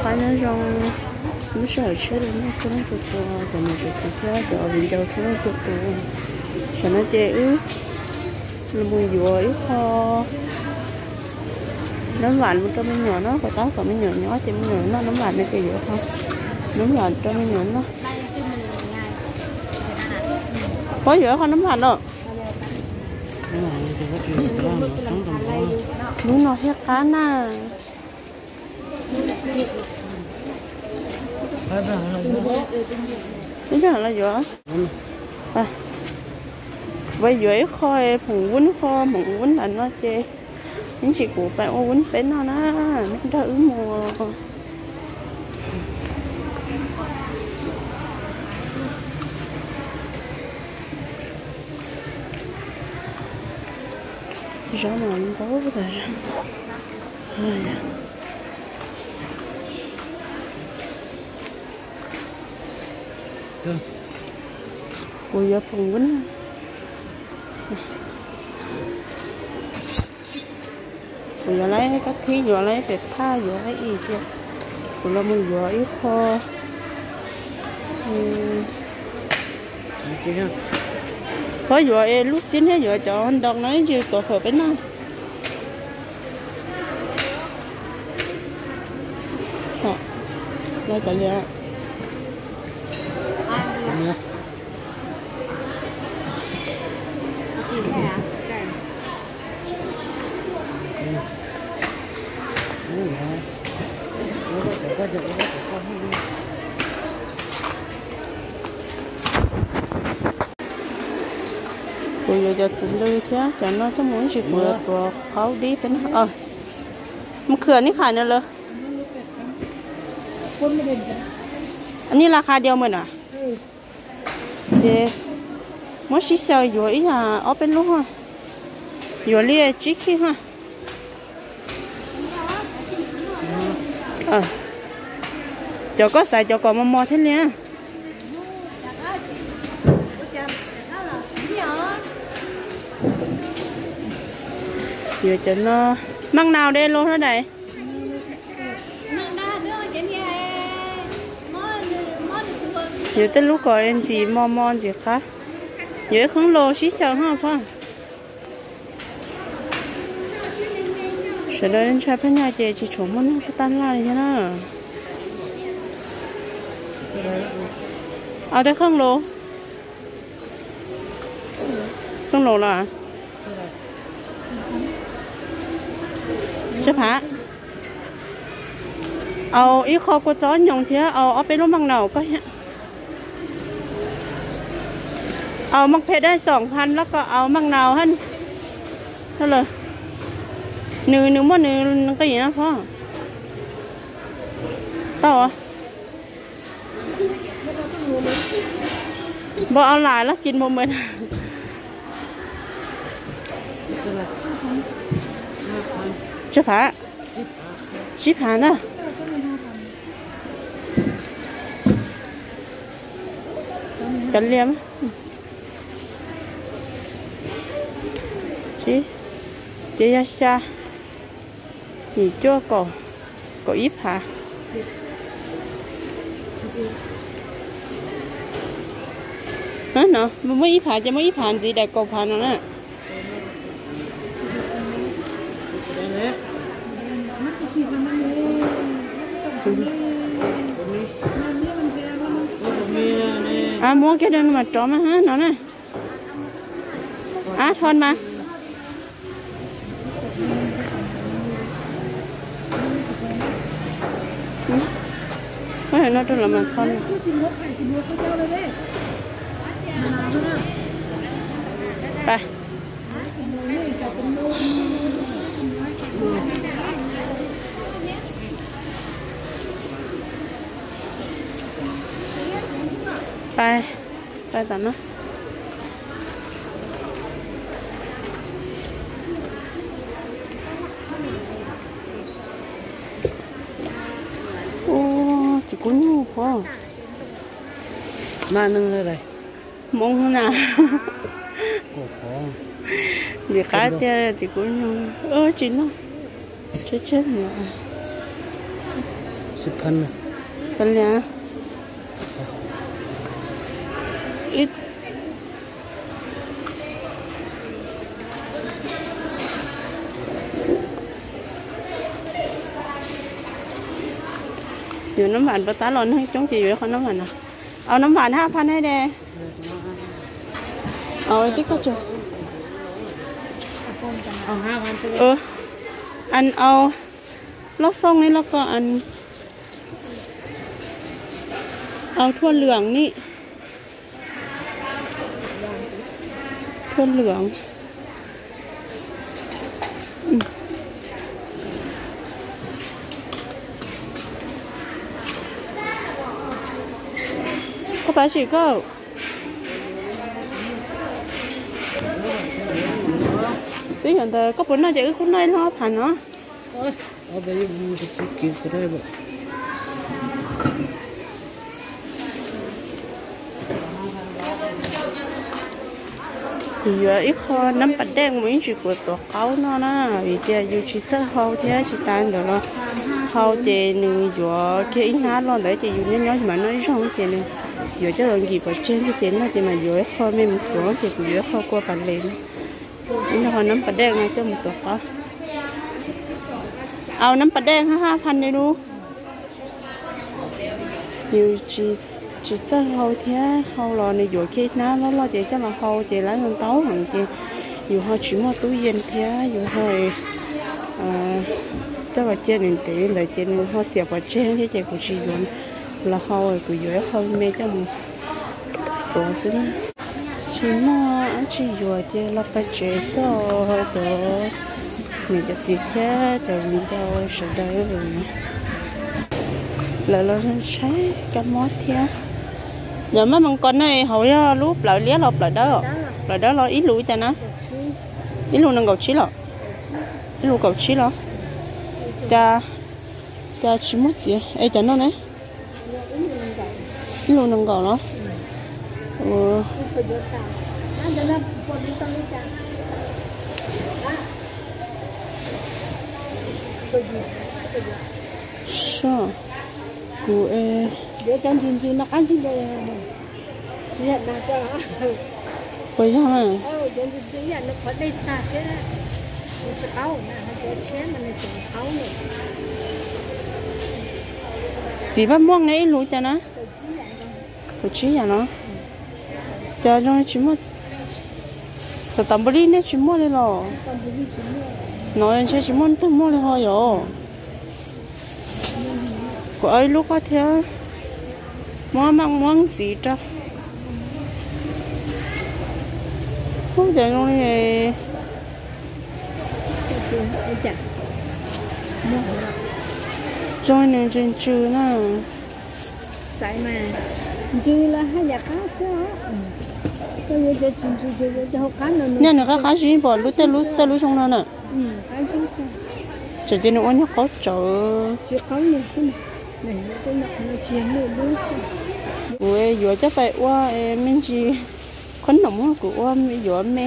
Nyob zoo, lub sij hawm tshiab rau nej txhua leej txhua tus, cov niam cov txiv thiab cov viv ncaus txhua leej txhua tus. Tam no ces wb los mus yuav ib qho nab vam mus rau me nyuam no, puas tab tom me nyuam nyob ces me nyuam noj nab vam no ces yuav qho nab vam rau me nyuam noj. Puas yuav qho nab vam no? Hnub no thiaj qab na. Ib zaug los yuav, ua yuav ib qho phoom vub, qho phoom vub ntawm no ces ib ntsis kuv pab ua vub peb noj na, nej nrog wb mus. Zaub mas ntau tas zog. Kuv yuav phoom vub na. Kuv yuav lawm kab thib, yuav lawm pem thaj, yuav lawm ib tiag. Kuv los mus yuav ib qho. Puas yuav es lub xib thiab yuav cov ntoos no ib ntsis tuav fawm peb noj. Kuv yuav cov txiv ntws thiab cov no coj mus ib ntsis kuv yuav tuav qaub dib peb noj. Mus khwv nij qhais no lawm. Nij la qha diau mas na. Ces muab sib xyaw yuav ib yam ob peb lub, yuav li tsib khij ha. Cov koj xaiv cov kom mos mos thiaj li. Yuav cov no, maj nau dej los na dais. Yuav tej lub kom ntxim mos mos ntxim qab. Yuav ib qhov los sib xyaw ho phoj. Sawv daws ntshai phaj nyaj ces tsis tshua muaj neeg taj laj li thiab na. Au tej qhov los, qhov los los. Tsawg phav? Au ib qho kua txob nyoos thiab au ob peb lub maj nau koj. Au maj phem daj xoom phan los koj au maj nau hab. Nws, nws muaj nws nqis no phoj. Tau. Npau au lais los kis npau mawm. Tsawg phav? Tsib phav na. Cov liam. Ces yog xya, yim cuaj kaum, kaum ib phav. No muaj ib phav ces muaj ib phav ntxiv daim kaum phav no na. A muab kiag no mas rov mas no na. Ab thon mas. No rau los mas thon. Pais. Pais, pais tom no. Ua txiv kub nyuj puas mas neeg Hmoob na. Ntxim qab tiag txiv kub nyuj. Tsis noj, tshiab tshiab no. Pab li, ib, yuav nab npam rau tab los neeg coob ces yuav ib qho nab npam no. Au, nab npam hab pha ne de. Au, tib koj tso. An au, loj fooj li los koj an au thuaj lwam ni. Thuaj lwam. Koj pab sim koj. Twb yog ntawd koj puas noj ces wb kuj noj ib lub phav no. Kuv yuav ib qho nab pas dej mus ib ntsis kuv tuav qaub noj na, vim tias yus tsis txawj hau thiab tsis tas ntawd los hau ces nws yuav kiag ib hnab los ntawd ces yus nyob nyob yus mam noj ib zaug ces nws yuav coj los nkim pov tseg ces noj ces mas yuav ib qho me mus tuav ces kuv yuav ib qho kua pas les, ib qho nab pas dej no coj mus tuav qaub. Au, nab pas dej hab hab pha ne lub. Yus tsis txawj hau thiab hau los nws yuav kiag hnab loj loj ces coj los hau ces lawv ntau heev ces yus ho tsis muaj tub yees thiab yus ho coj los cia nws ntev li ntawd ces nws ho xiam pov tseg thiab ces kuv tsis yuav los hau, kuv yuav ib qho me coj mus tuav xwb na. Tsis muaj dab tsi yuav ces los pem tsev xwb, cov niam cov txiv thiab cov viv ncaus sawv daws lawv los tshaib kab mob thiab. Yog maj mas koj ne hauv yog lub plawv liab los plawv dawb? Plawv dawb los ib lus cas na? Ib lus nees nkaum tsib los? Ib lus kaum tsib los? Cas, cas tsis muaj txiav es cov no ne? Ib lus nees nkaum los? Kuv, puas yog na? Txiv Vaj Muaj ne ib lus cas na? Kaum tsib yam los? Cas zoo tsis muaj, xav tau npaum li nej tsis muaj li los? No ntshe tsis muaj leej twg muaj li ho yog. Kuv ua ib lub koj thiab. Muab maj muab ntxiv rau. Ub, cas zoo li, zoo li nws ntsws ntsws na. Nyaj nws qab qab zib npaum lub tej lub tej lub zoo no na. Tseem cia nws ua nyuag qaub tsawv. Kuv yuav coj pais ua me ntsis, qhob noom kuv ua yuav me.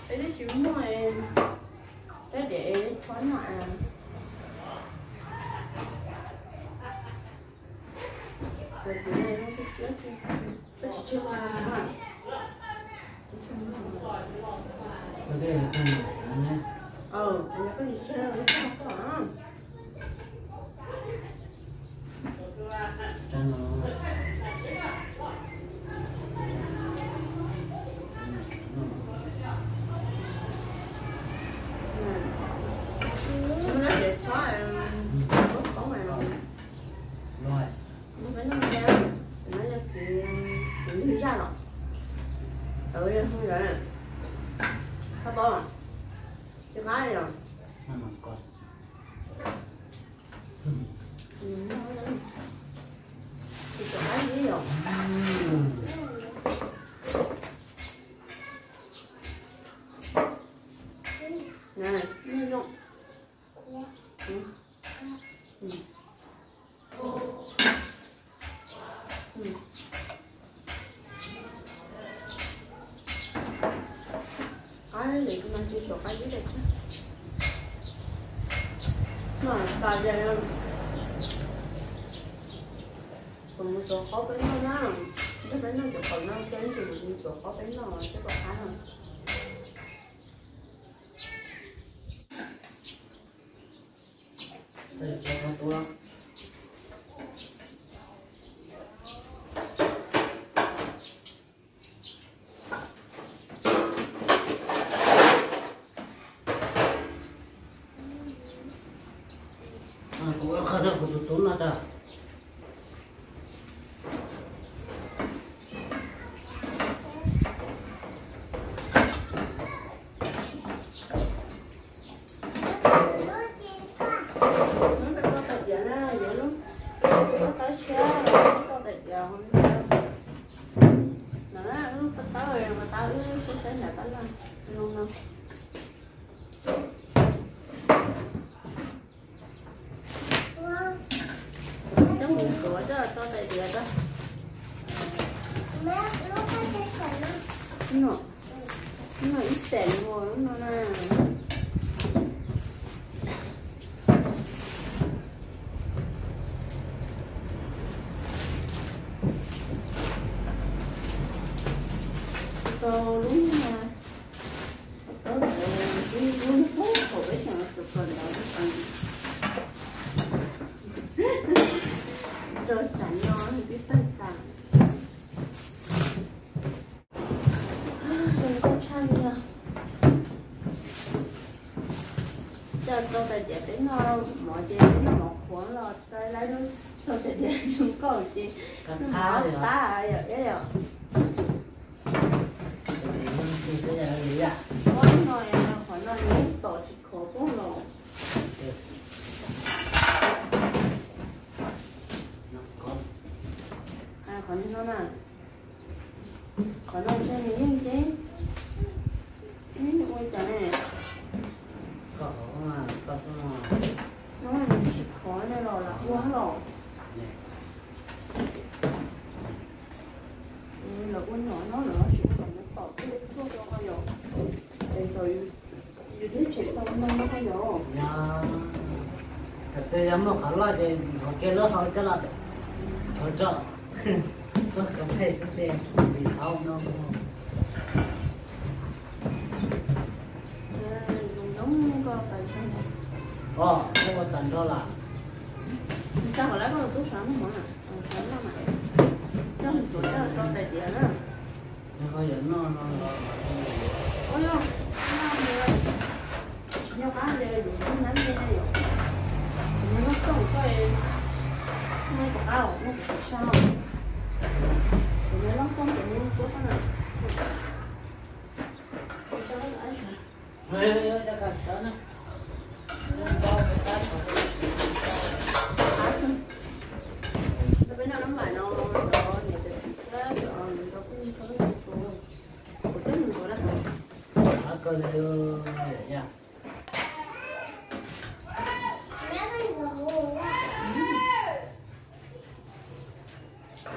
Peb twb tsis muaj, peb tias peb txhob noj. Qab li tus no tsis tshua qab ib daim thiab. No tas ces kuv mus tuav qaub peb noj na. Nrog peb noj cov qaub no ces mus tuav qaub peb noj thiab kom qab no. Kuv ua qhov rau kuv tus tub no tso. Lub rau tais diav na, yuav lub, lub qab tshiab, lub rau tais diav no na, lub paj tawb, paj tawb wb saib saib nram tab laj zoo no. Coj mus tuav coj tso tais diav tso. No, no ib tais mus no na. Tau lub no. Tau lub no, lub no thaum peb tseem tus kawm ntawd, rau tsam no twb tawg tas. Zoo koj tshaj li os. Coj rau tais diav peb noj mov ces peb noj mov qhuav los tau lawm, rau tais diav zoo nkauj ces noj mov qab yom, ib yam. Qhov no, qhov no nws tom tsis khov tuaj los. Qhov no na, qhov no ntshe nws yeej ceeb. Ua cas ne? No nws tsis khov ne los lam ua los. Lawv ua nyuam no lawv tsis ua kom nws tom tej tuaj rau qhov yom. Es thaum yus thiab tshem tau no no qhov yom. Thaum twg yog muaj qhov loj ces nrov kiag lub hau coj los rau tso. Koj kov pheej koj tej vim hau no. Os, koj ua tag nrho lawm. Tag hauv lawm koj tub sawv mov, sawv mov mas. Coj mus tuav coj rau tais diav na. Yog koj yuav noj no los. Ua yog, noj mus. Tsis nyob qab li yus tub nab nti na yom. Kuv nyob loj xooj koj, noj puas qab os, noj puas sau. Kuv nyob loj xooj kuv nyob suab koj na. Peb noj nab npam no, niam tais thiab cov nrog kuj txhob tus, kuv twb mus nkaus na.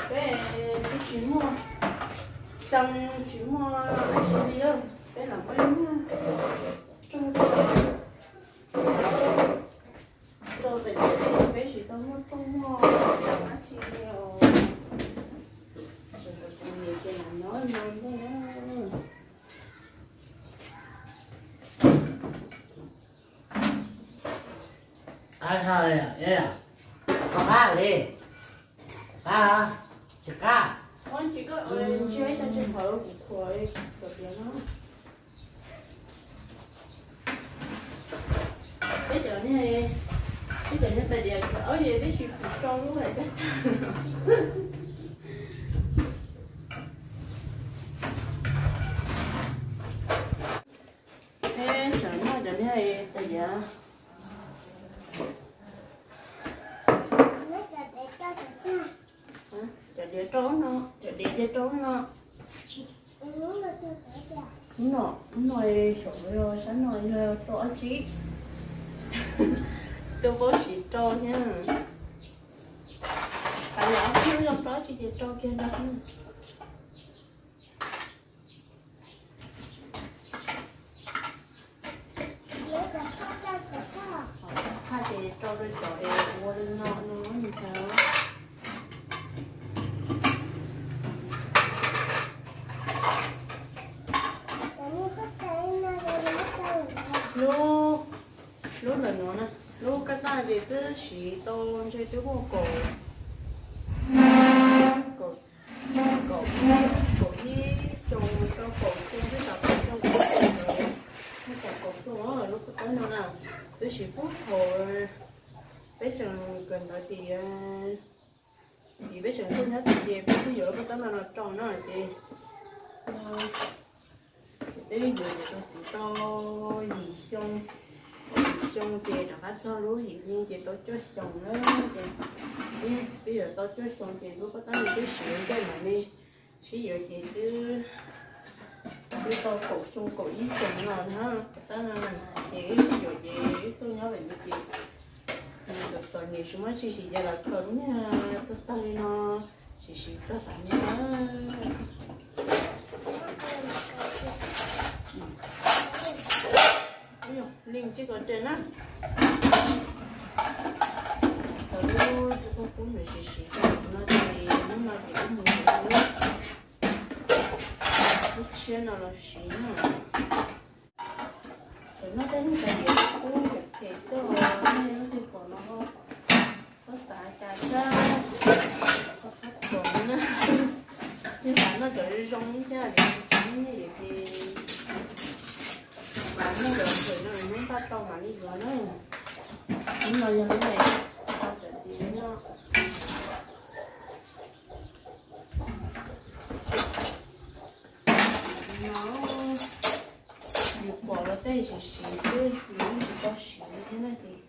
Peb twb tsis muaj, txee tsis muaj dab tsi li, peb lam muaj ib nyuag rooj rau, rau tais diav, peb tsis tau muaj rooj muaj dab tsi li os. Ces lam nyob no ntej na. Qab, qab li, qab, tsis qab. Ntsia ib co tsis qhawv kuv khuam kom tiav no. Peb cov niag, peb cov niag tais diav, ob, peb tsis pum rau lub hais peb tag. Peb tseem noj cov niag tais diav. Cov diav rau no, cov diav ces rau no. Hnub no, hnub no xyov sab no yog rau ob tsib. Twb paub siv rau thiab. Qab Ob hnub zoo rau tsis ces rau kiag no. Qhov thaj ces rau rau cov es ua li no no ntag. Lub, lub ntawm no na, lub kab taj ces twb siv tau ntshe twb muaj kaum, kaum, kaum ib xyoo rau kaum xyoo twb xav tau rau kaum xyoo ntawd, muaj kaum xyoo lub kab taj no na, twb siv puag thaum peb tseem kawm ntawv tiav, ces peb tseem tuaj nyob tiav ces peb twb yuav lub kab taj no los rau no ces twb yuav ces tau txiv tau yim xyoo, yim xyoo ces rov qab txog lub yim hli ces tau cuaj xyoos na ces twb yuav tau cuaj xyoo ces lub kab taj no twb siv nqaij mam li sib yuav ces twb, twb tau kaum xyoo kaum ib xyoos no na, kab taj no ces wb sib yuav ces wb tuaj nyob pem no ces txom txom nyem tsis muaj tsi siv ces los khaws lub niag tag tag li no, tsis siv txog tas niag. Li tsis kov tes na. Thaum lub tub pub ntawd siv siv tau no ces hnub no ces wb mus lub, lub tshiab no los siv na. Thaum no tej neeg tais diav qub cov phem xwb os, nej leej twg pom los txhob xav cas thiab, txhob pom na. Yeej xav noj cov zoo zoo thiab, tsis muaj nyiaj ces mas noj cov phem no, hnub npaj tau mam li yuav na. Hnub no yog hnub tau cov diav noj. No yus pom los tej siv siv xwb, yus yeej tsis tau siv thiab na ces,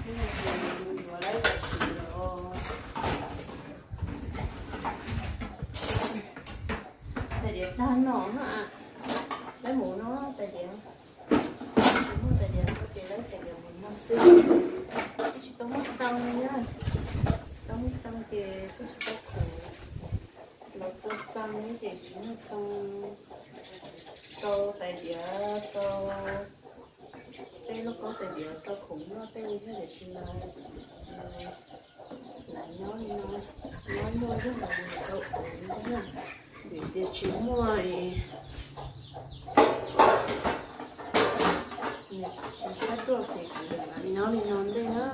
yus yuav lawv tau siv los. Tais diav tag no na, lawv mus no tais diav, tsis muaj tais diav no ces lawv tais diav mus no xwb. Twb tsis tau muaj tau li na, tsis tau muaj tau ces twb tsis tau khuv. Los tau tau ces tsis muaj tau, tau tais diav, tau tej lauj kaub tais diav rau khoom noj tej li thiab tiam sis mas lam nyob li no, nyob muaj zog los mus rau khoom noj na, vim tias tsis muaj, nws tsis xab ruaj ces kuv lam nyob li no ntej na.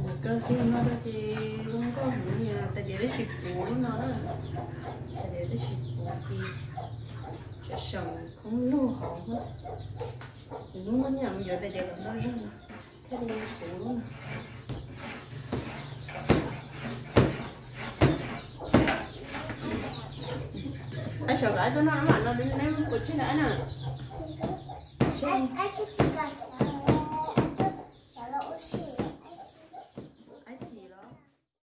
Nws kawg kiag no rau ces zoo nkauj heev li, tais diav twb tsis puv lub no na, tais diav twb tsis puv ces tseem seem khoob lug hauv. Nws hnub muaj nyiaj mus yuav tais diav kom ntau zog no thiaj li puv lub no. Ab, sawv kom ab tuaj noj mam no, neb puas tseg na ab na? Tseg.